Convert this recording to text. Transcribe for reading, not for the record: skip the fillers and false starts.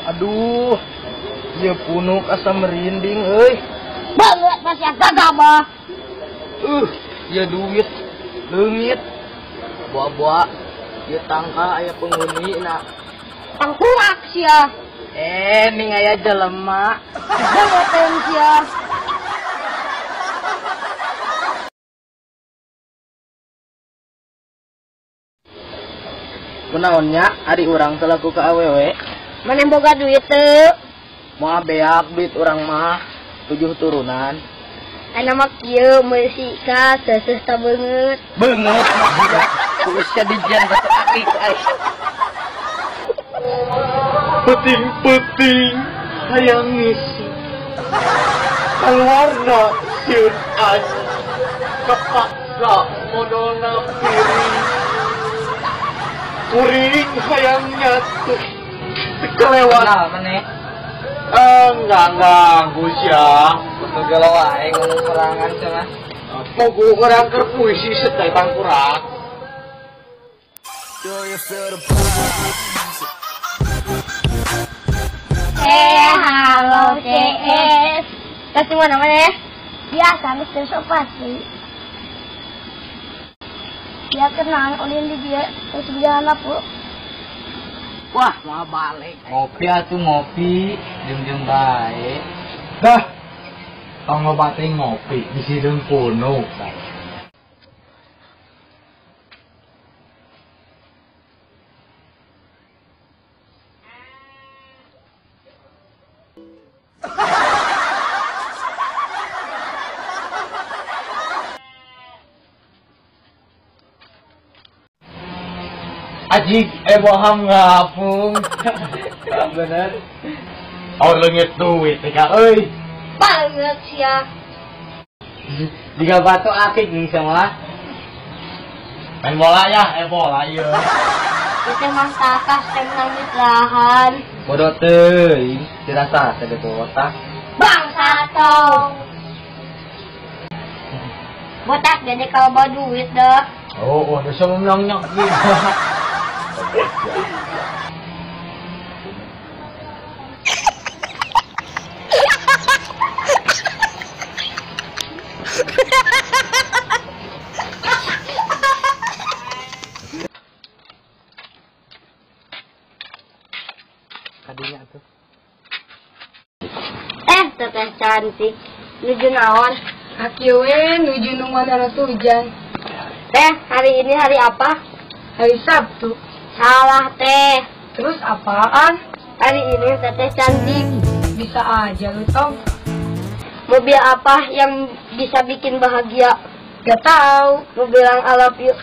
Aduh, ieu punuk asa merinding euy. Banget masih gagabah. Ieu duit leungit. Boa-boa ieu tangka aya penghuni na. Tangkurak sia. Ning aya jelema. Bangetan sia. Kunaon nya ari urang teu laku ka awewe? Maneh boga duit teu? Moal beak duit urang mah 7 turunan. Ana mah kieu meuli ka seuseuh ta beungeut. Beungeut mah usia dijian batu akik ai. Peting-peting hayang ngisi. Kaluarna sieun aing. Kepaksa modolna piring. Kuring hayang nyatu. Kelewat. Kenal maneh? Enggak ganggu sia. Kudu gelo wae ngomong sorangan cenah. Pogo urang keur puisi setai tangkurak. Halo CS. Kasih mana maneh? Biasa Mister Sopasi. Dia kenal ulin di dia terus berjalan apa? Wah, mau balik. Ngopi atuh ngopi, jeung-jeung bae. Dah. Tong ngobating ngopi di sideung punuk. Ajik, bohong ngapung. Bener. Oh, leungit duit teh euy. Banget sia. Jiga batu akik nih semua. Main bola ya, bola ieu. Itu mah takas teh menang lahan. Bodoh teuing, dirasa teh botak. Bangsa tong. Botak gede kalau bawa duit dah. Oh, ada sama menang gitu. Kadinya tuh. Teteh cantik, nuju naon? Aki we nuju nu mana hujan. Teh, hari ini hari apa? Hari Sabtu. Salah teh. Terus apaan? Hari ini teteh cantik. Bisa aja lu tong. Mobil apa yang bisa bikin bahagia? Gak tahu. Mau bilang I love you.